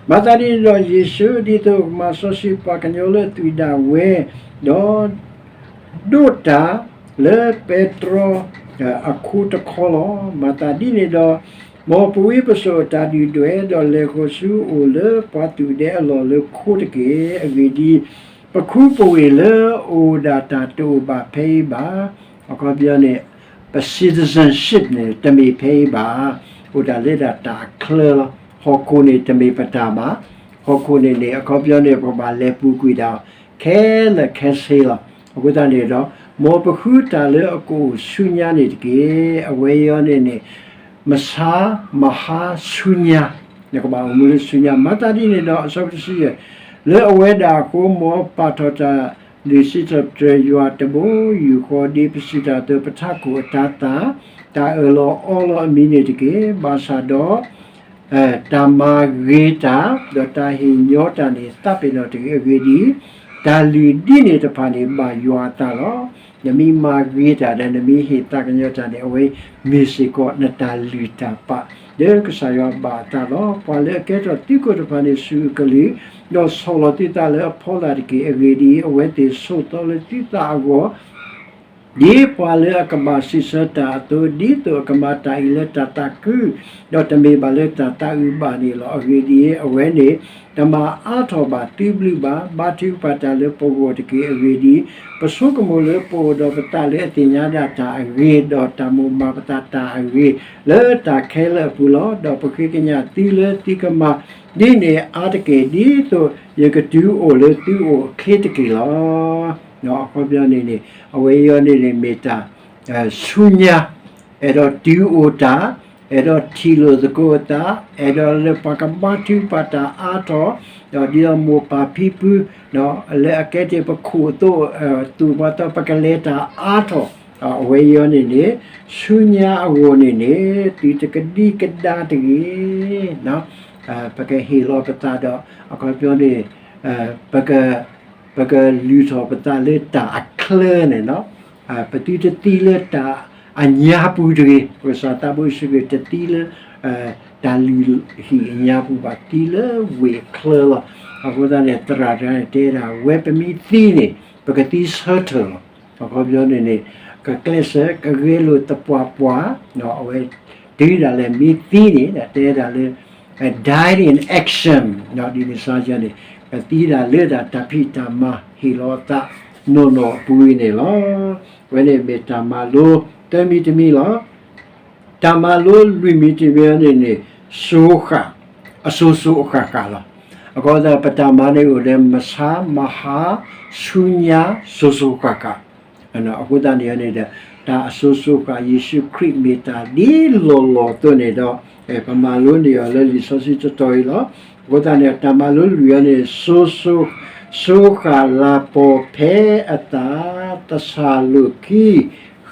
မၤသးဒ်န့ၣ်ဒီး ယ့ၣ်ၡူးဒ်သိးကမၤစီဆှံပှၤကညီလၢအသွံၣ်ဒၣ်ဝဲ ဒီး ဒိးတၢ်လၢပဲတြီအခိတခီလီၤ. မၤသးဒ်န့ၣ်ဒီး မ်ပဝံပစိာ်အတၢ်ဒုၣ်ဒွဲၣ် ဒီးလဲၤဃီၤဆူအအိၣ်လၢပှၤသူၣ်ဒဲအလီၢ်လၢခိတက့ၢ်. အဂ့ၢ်ဒ်အံၤ, ပခူပဝ့ၢ်လၢအအိၣ်ဒၣ်တၢ်တအိၣ်ဘၣ်ဖဲအံၤဘၣ်. အခီပညီန့ၣ် ပ citizenship န့ၣ် တမ့ၢ်ဖဲအံၤဘၣ်. အိၣ်ဒၣ်လၢဒၣ်တၢ်အချၢလီၤ. ဟီၣ်ခိၣ်န့ၣ်တမ့ၢ်ပတၢ်ဘၣ်. ဟီၣ်ခိၣ်န့ၣ်န့ၣ် အခီပညီန့ၣ် ပကဘၣ်လဲၤပူၤကွံာ်ဒၣ် ခဲလၢာ်ခဲဆ့လီၤ. အဃိသတးန့ၣ်ဒီး မ်ပဃုတၢ်လၢအကအိၣ်ဆူညါန့ၣ်တက့ၢ်. အဝဲအံၤန့ၣ်န့ၣ် မဆါ မဟါ ဆူညါ, နကဘၣ်အိၣ်မူလၢဆူညါ. မၤသးဒ်န့ၣ်ဒီး အဆၢဖိတဆံယဲၢ်, လၢအဝဲဒၣ်အဃိ မ်ပာ်ထီၣ်တၢ်လုၢ်စံးထီၣ်ပတြၢၤယွၤတဘိ ယူာ်ဃီၤဒ်ပစံးတၢ်အသိး ပထးခိၣ်အတၤသၣ် တၢ်အၢၣ်လီၤအီလီၤအမံၤန့ၣ်တက့ၢ်. ဘၣ်ဆၣ်ဒီး တၢ်မၤဂ့ၤတၢ် ဒီးတၢ်ဟ့ၣ်ညီတၢ်န့ၣ် သးပ့ၤနီၣ်တဂ့ၤ. အဂ့ၢ်ဒ်အံၤ, တၢ်လုၢ်ဒ်န့ၣ်တဖၣ်န့ၣ် ဘၣ်ယွၤအသးလီၤ. နမ့ၢ်မၤဂ့ၤတၢ်ဒီး နမ့ၢ်ဟ့ၣ်သးကညီၤတၢ်န့ၣ် အဝဲမ့ၢ်စ့ၢ်ကီးနတၢ်လုၢ်တၢ်ပာ် လၢကစၢ်ယွၤဘၣ်အသးလီၤ. ပှၤလၢအကဲထီၣ်သုးခိၣ်တဖၣ်န့ၣ် စူၢ်အကလုၢ်, ဒီးဆီၣ်လီၤသုသးလၢအဖီလာ်တက့ၢ်. အဂ့ၢ်ဒ်အံၤ, အဝဲသ့ၣ်ဆိးသီလၢသုသးအဂီၢ် ဒ်ပှၤလၢအကဘၣ်စံးဆၢတၢ်အသိး, ဒ်သိးအကမၤတၢ်အံၤလၢတၢ်သးခု, ဒီးတမ့ၢ်ဘၣ်လၢတၢ်သးအုးဘၣ်န့ၣ်လီၤ. အဂ့ၢ်ဒ်အံၤ, အဝဲန့ၣ်တမၤအါထီၣ်ဘၣ်သုဘျုးဘၣ်, ဘါထုကဖၣ်တၢ်လၢပဂီၢ်တက့ၢ်. အဂ့ၢ်ဒ်အံၤ, ပဆိကမိၣ်လၢပအိၣ်ဒီးပသးလၢအသ့ၣ်ညါဒၣ်တၢ်အဂ့ၤ, ဒီးတၢ်မိၣ်မးပသးတၢ်အဂ့ၤ လၢတၢ်ခဲလၢာ်အပူၤလီၤ. ဒီးပဃ့ကညးသုလၢသုကမၤဒ်န့ၣ်အါတက့ၢ်, ဒ်သိးယကတုၤအိၣ်လၢသုအိၣ်အချ့တက့ၢ်လီၤ. အခီပညီန့ၣ်န့ၣ် အဝဲအံၤန့ၣ်န့ၣ် မ့ၢ်တၢ်ဆူညါ, အဲၣ်ဒိးတုၤအိၣ်တၢ်, အဲၣ်ဒိးထံၣ်လိာ်သကိးအသး, အဲၣ်ဒိးလၢပှၤကဘါထုကဖၣ်တၢ်အါထီၣ်, ဒီးဒ်သိးမိၢ်ပၢ်ဖံဖု လၢအကဲထီၣ်ပခိၣ်အသိး, သူၣ်ပှၤသီ ပကလဲၤတၢ်အါထီၣ်, အဝဲအံၤန့ၣ်န့ၣ် ဆူညါအဂီၢ်န့ၣ်န့ၣ် သုတကဒံကဒါတဂ့ၤ, ပကဟ့ၣ်လီၤပသးဒီး အခီပညီန့ၣ် ပက ပကလုၢ်ထီၣ်ပသးလၢတၢ်အချၢန့ၣ်လီၤ. ပသုတသံလၢတၢ်အညါပူၤတဂ့ၤ. ပကစၢ်သးဘိယ့ၣ်ၡူးခရံာ်တသံလၢ တၢ်လုၢ်ဟံၣ်အညါပူၤဘၣ်, သံလၢဝ့ၢ်အချၢလီၤ. အဃိသတးန့ၣ် သရၣ်တဂၤန့ၣ် တဲဒၣ်ဝဲ ပမ့ၢ်သံန့ၣ် ပကသံဆၢထၢၣ်လီၤ. အခီပညီန့ၣ်န့ၣ် ကကျဲးစၢးကဂဲၤလိာ်သပှၢ်ပှၢ်, အဝဲ တုၤဒၣ်လဲာ်မ့ၢ်သံန့ၣ် တဲဒၣ်လၢ died in action, ဒ်န့ၣ်စါယၤန့ၣ် ကသံဒၣ်လၢဒၣ်တၢ်ဖံးတၢ်မၤဟ့ၣ်လီၤအသးနီၢ်နီၢ်အပူၤအံၤန့ၣ်လီၤ. အဝဲန့ၣ်မ့ၢ်တၢ်မၤလိတၢ်မံၤတမံၤလီၤ. တၢ်မၤလိလွံၢ်မံၤတမံၤန့ၣ်န့ၣ် စိၤဃၣ်, အစိၤစိၤအဃၣ်ဃၣ်လီၤ. အဃိသတးပတၢ်မၤန့ၣ်အိၣ်ဒီး မဆါ, မဟါ, ဆူညါ, စိၤစိၤဃၣ်ဃၣ် အဃိသတးန့ၣ်န့ၣ်ဒီး တၢ်အစိၤစိၤဃၣ် ယ့ၣ်ၡူးခရံာ်မ့ၢ်တၢ်ဒ်လီၢ်လီၢ်အသိးန့ၣ်ဒီး ပမၤလိန့ၢ်အီၤလၢလံာ်စီဆှံတတီၤအံၤလီၤ. အဃိသတးန့ၣ် တၢ်မၤလိလွံၢ်အံၤန့ၣ် စိၤ, စိၤဃၣ်လၤပီၤဖဲအသး, သဆၣ်လိၣ်ခံ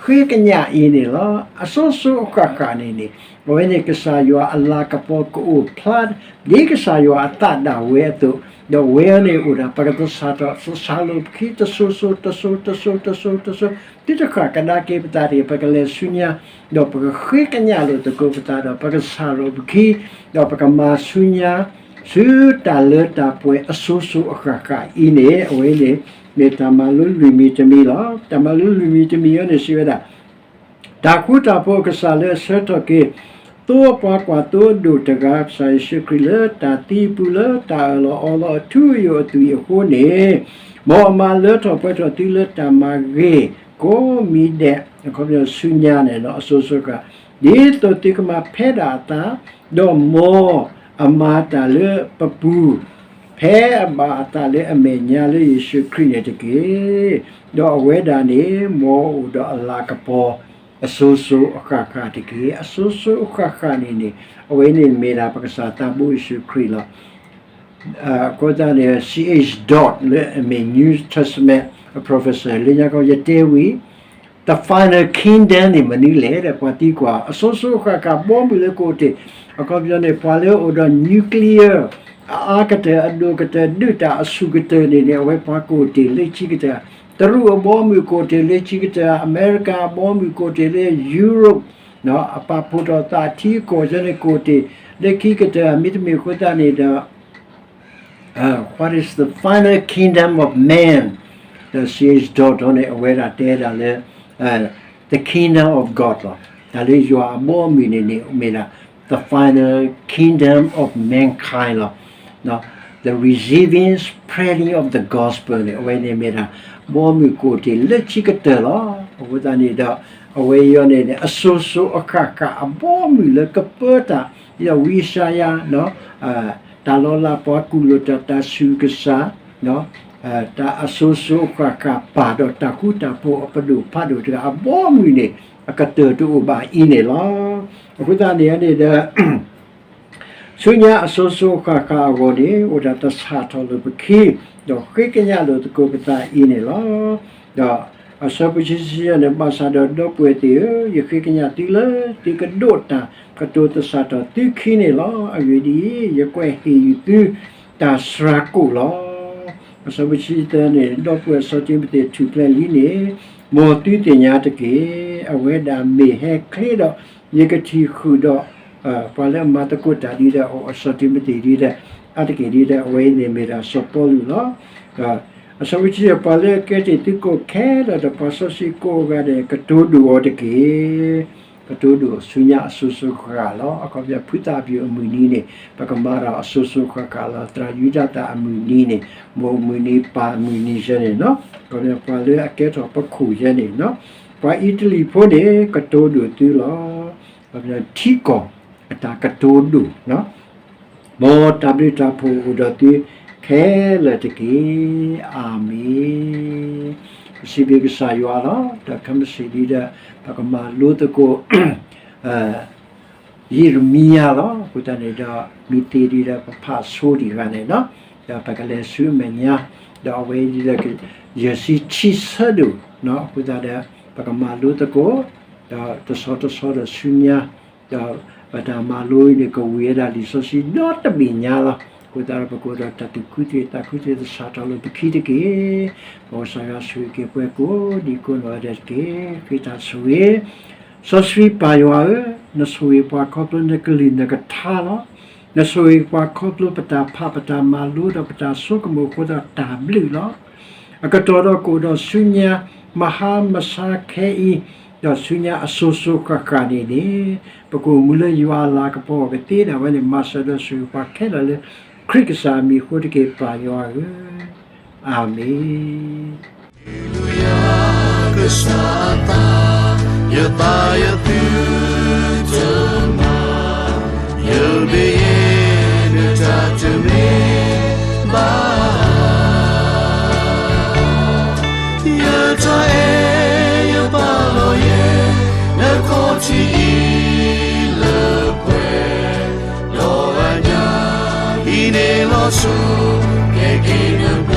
ဃ့ကညးအံၤန့ၣ်လီၤ. အစိၤစိၤအဃၣ်ဃၣ်န့ၣ်န့ၣ် အဝဲန့ၣ်ကစၢ်ယွၤအလၤကပီၤကအိၣ်ဖျါ ဒ်ကစၢ်ယွၤအသးဒၣ်ဝဲအသိး, ဒီးအဝဲအံၤန့ၣ်အိၣ်ဒၣ် ပကသဆၣ်ထီၣ် သဆၣ်လိၣ်ခံ တစိၤစိၤ တစိၤ တစိၤ တစိၤ တစိၤ တုၤတဃၣ်ကဒါက့ၤပသးတဂ့ၤ, ပကလဲၤဆူညါ, ဒီးပကဃ့ကညးလိာ်သကိးပသးဒီး ပကသဆၣ်လိၣ်ပခံ, ဒီးပကမၤဆူညါ ဆူတၢ်လၢတၢ်ပှဲၤအစိၤစိၤအဃၣ်ဃၣ်အံၤန့ၣ် အဝဲန့ၣ် မ့ၢ်တၢ်မၤလိလွံၢ်မံၤတမံၤလီၤ. တၢ်မၤလိလွံၢ်မံၤတမံၤအံၤန့ၣ် စံးဝဲဒၣ် တၢ်ဃူတၢ်ဖိးအကစၢ်လၢအဆၢထၢၣ်က့ၤ သိအပှၤကွၢ်သိအဒိၣ်တဂၤ ကစၢ်ယ့ၣ်ၡူးခရံာ်လၢတၢ်သံအပူၤလၢတၢ်အၢၣ်လီၤအီလီၤအထူအယိာ်အသွံၣ်အဃိန့ၣ်, မ်အမၤလၢထီၣ်ပှဲၤထီၣ်သုလၢတၢ်မၤဂ့ၤကိးမံၤဒဲး, အခီပညီဆူညါန့ၣ်လီၤ, အစိၤစိၤဃၣ်, ဒ်သိးသုကမၤဖဲဒၣ်အသး, ဒီးမ်အမၤတၢ်လၢပပူၤ ဖဲအဘၣ်အသးလၢအမဲာ်ညါလၢယ့ၣ်ၡူးခရံာ်န့ၣ်တက့ၢ်. ဒီးအဝဲဒၣ်န့ၣ် မ်အအိၣ်ဒီးအလၤကပီၤ အစိၤစိၤအဃၣ်ဃၣ်တက့ၢ်. အစိၤစိၤအဃၣ်ဃၣ်န့ၣ်န့ၣ် အဝဲန့ၣ်မ့ၢ်ဒၣ်ပကစၢ်သးဘိယ့ၣ်ၡူးခရံာ်လီၤ. အဃိသတးန့ၣ် C H Dodd လၢအမ့ၢ် New Testament professor လၢညါခီ ယတဲဝံၤ, တၢ် the final kingdom န့ၣ်မနုၤလဲၣ်ဒီး ပှၤသံကွၢ် အစိၤစိၤအဃၣ်ဃၣ်ဘီမုၢ်လၢကအိၣ်တ့ၢ်, အခီပညီန့ၣ် ပှၤလၢအအိၣ်ဒီး nuclear အအါကတၢၢ် အဒိၣ်ကတၢၢ် ဒုၣ်တၢ်အဆူၣ်ကတၢၢ်န့ၣ်န့ၣ် အဝဲပှၤကအိၣ်တ့ၢ်လၢခံကတၢၢ်, တရူးအဘီမုၢ်ကအိၣ်တ့ၢ်လၢခံကတၢၢ်, အမဲရကၤအဘီမုၢ်ကအိၣ်တ့ၢ်လၢ Europe အပာ်ဖှိၣ်ထီၣ်သးထံကီၢ်ယဲန့ၣ်ကအိၣ်တ့ၢ်လၢခံကတၢၢ်, မ့တမ့ၢ်အဃိသတးန့ၣ်ဒီး what is the final kingdom of man ဒီး စီ ဒိၣ်ထီၣ်န့ၣ် အဝဲဒၣ်တဲဒၣ်လၢ the kingdom of God လီၤ. တၢ်လၢယွၤအဘီအမုၢ်န့ၣ်န့ၣ် မ့ၢ်ဒၣ် the final kingdom of mankind လီၤ. the receiving spreading of the gospel န့ၣ် အဝဲန့ၣ်မ့ၢ်ဒၣ် ဘီမုၢ်ကအိၣ်တ့ၢ်လၢခံကတၢၢ်လီၤ. အဃိသတးန့ၣ်ဒီး အဝဲအံၤန့ၣ်န့ၣ် အစိၤစိၤအဃၣ်ဃၣ် အဘီမုၢ်လၢကပၢတၢ် ဒီးဝံယၡါယၤ တၢ်လီၤလးပှၤကူၣ်လိာ်တၢ် တၢ်ဆူးကစၢ် တၢ်အစိၤစိၤအဃၣ်ဃၣ် ပၢ်ဒီးတၢ်ဃူတၢ်ဖိးအပဒိၣ်ဖးဒိၣ်တဂၤ အဘီအမုၢ်န့ၣ် အကတၢၢ်တအိၣ်ဘၣ်အံၤန့ၣ်လီၤ. အဃိသတးန့ၣ်န့ၣ်ဒီး ဆူညါအစိၤစိၤအဃၣ်ဃၣ်အဂီၢ်န့ၣ် အိၣ်ဒၣ်တၢ်ဆၣ်ထီၣ်လိာ်ပခံ ဒီးဃ့ကညးလိာ်သကိးပသးအံၤန့ၣ်လီၤ. ဒီးအဆၢဖိဆံဆံန့ၣ် ဘၣ်ဆၣ်ဒီးဒီပုၢ်ဝဲၢ်သ့ၣ်ဧၢ, ယဃ့ကညးသုလၢ သုကဒိးတၢ်ကတိၤသဆၣ်ထီၣ်သုခံန့ၣ်လီၤ. အဂ့ၢ်ဒ်အံၤ, ယကွဲးဟ့ၣ်ယုာ်သုတၢ်စှၤကိာ်လီၤ. အဆၢဖိဆံသၢန့ၣ် ဒီပုၢ်ဝဲၢ်စီၤတံၤမသ့းထူၣ်ဖျဲးလံန့ၣ် မ်သုသ့ၣ်ညါတက့ၢ်. အဝဲဒၣ်မ့ၢ်ဟဲချ့ဒီး ယကထံၣ်ဃုာ်ဒီး ပှၤလၢအမၤသကိးတၢ်ဒ်ဒီး အစီၤတံၤမသ့းဒ်ဒီး အါတက့ၢ်ဒ်ဒီး အဝဲအံၤန့ၣ်မ့ၢ်ဒၣ်စီၤပီလူးလီၤ. အဆၢဖိဆံယဲၢ် ပှၤလၢအကဲတ့ၢ်သုကိးခဲလၢာ်ဒီး ပှၤစီဆှံကိးဂၤဒဲး ကတိၤဒိၣ်အီၤတက့ၢ်. ကတိၤဒိၣ်ဆူညါအစိၤစိၤအဃၣ်ဃၣ်လီၤ. အခီပညီ ဖုသးပူၤအမုၢ်နံၤန့ၣ် ပကမၤတၢ်အစိၤစိၤအဃၣ်ဃၣ်လီၤ. သရၣ်ယူဒၤသၣ်အမုၢ်နံၤန့ၣ် မိၢ်မုၢ်နံၤ ပၢ်မုၢ်နံၤယဲန့ၣ်လီၤ. အခီပညီ ပှၤလၢအကဲထီၣ်ပခိၣ်ယဲန့ၣ်လီၤ. ပှၤအံၤတလံၤဖိန့ၣ် ကတိၤဒိၣ်သုလီၤ. အခီပညီ ထံကီၢ်အတၢ်ကတိၤဒိၣ် မ်တၢ်ဘျုးတၢ်ဖှိၣ်အိၣ်ဒီးသုခဲလၢာ်တက့ၢ်. အၤမ့ၣ်. ပစံးဘျုးကစၢ်ယွၤလီၤ. ဒီးခဲမုၢ်ဆ့ၣ်ဒ်ဒီး ပကမၤလိသကိး ယံးရမံယၤလီၤ. အဃိသတးန့ၣ်ဒီး မ့ၢ်သ့ဒ်ဒီး ပဖးဆိဒံးဂၤန့ၣ်လီၤ. ဒီးပကလဲၤဆူအမဲာ်ညါ ဒီးအဝဲဒ်ဒီး ယဲၢ်ဆံဆံဆၢဒိၣ် အဃိသတးဒီး ပကမၤလိသကိး ဒီးတဆီတဆီဒီးဆူညါ ဒီးပတၢ်မၤလိအံၤန့ၣ် ကဝံၤဝဲဒၣ်လံာ်စီဆှံဒီတဘ့ၣ်ညါလီၤ. အဃိသတးဒီး ပကအိၣ်ဒီးတၢ်သူၣ်ခုသ့ၣ် သးခုသ့ၣ် သဆၣ်ထီၣ်လိာ်ပခံတက့ၢ်. မ်ကစၢ်ယွၤဆိၣ်ဂ့ၤက့ၤပှၤကိးဒံကိးနီၢ်ဂၤဒဲးတက့ၢ်. ဃ့တၢ်ဆိၣ်ဂ့ၤ စီဆှံပၢ်ယွၤဧၢ, နဆိၣ်ဂ့ၤပှၤခီဖျိနကလုၢ်နကထါလီၤ. နဆိၣ်ဂ့ၤပှၤခီဖျိပတၢ်ဖးပတၢ်မၤလိဒီးပတၢ်ဆိကမိၣ်အဃိဒီးတၢ်ဘျုးလီၤ. အကတီၢ်ဒီးကအိၣ်ဒီးဆူညါ မဟါမဆါခဲအံၤ ဒီးဆူညါအစိၤစိၤဃၣ်ဃၣ်န့ၣ်န့ၣ် ပကအိၣ်မူလၢယွၤအလၤကပီၤကသ့ဒၣ်ဝဲန့ၣ် မၤစၢၤဒီးဆိၣ်ဂ့ၤပှၤခဲလၢာ်လၢ ခရံာ်ကစၢ်အမံၤအဃိတက့ၢ် ပၢ်ယွၤဧၢ. အၤမ့ၣ်. Hallelujah, ကစၢ်အသး, ယသးယသုတမၤ, ယမ့ၢ်ယဲနတၢ်တမ့ၢ်ဘၣ်. ယတၢ်အဲၣ်ယပာ်လီၤယဲ နခီၣ်ထံးအံၤလၢပှဲၤ, ဒီးအညၣ်အံၤန့ၣ်လီၤဆိ ကဲက့ၤန